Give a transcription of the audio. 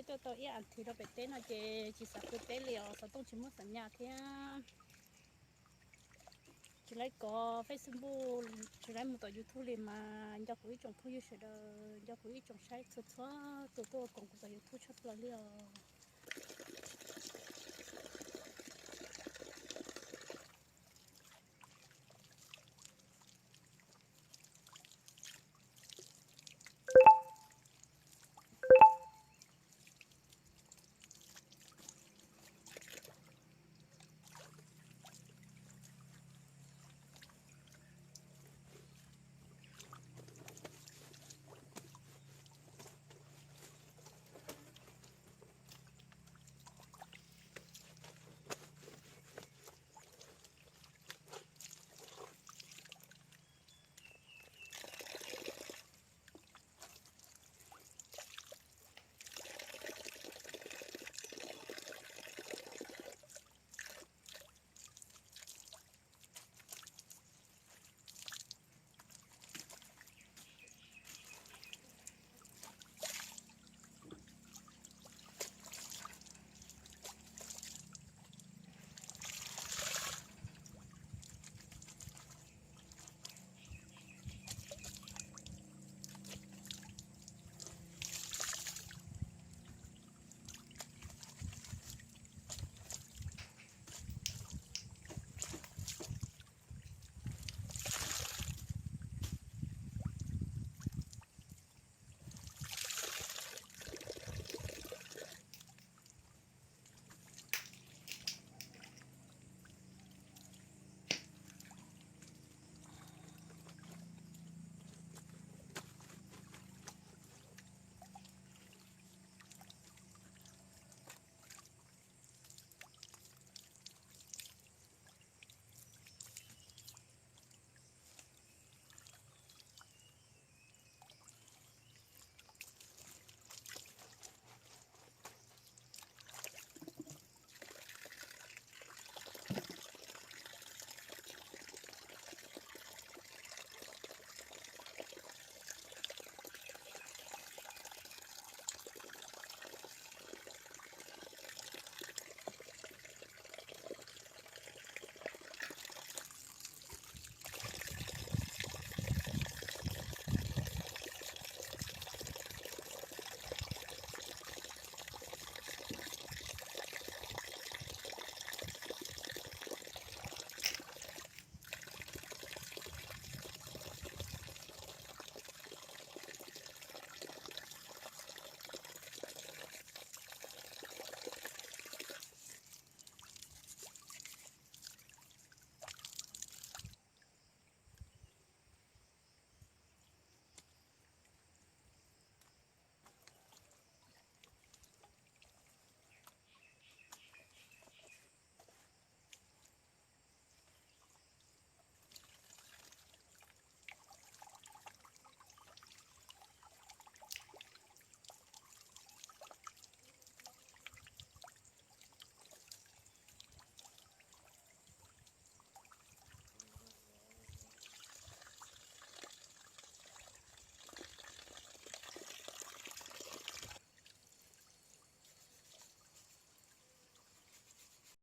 Tuaj tau ib as thiv rau pem teb no ces tsis xav pw teb li os, xov tooj tsis muaj xov nyas thiab. Tsis laib kov Facebook, tsis laib mus tom YouTube li mas nco kuv ib tsoom phooj ywg sawv daws, nco kuv ib tsoom saib txhua txhua tus tuaj koom kuv tom YouTube tshaj plaws li os.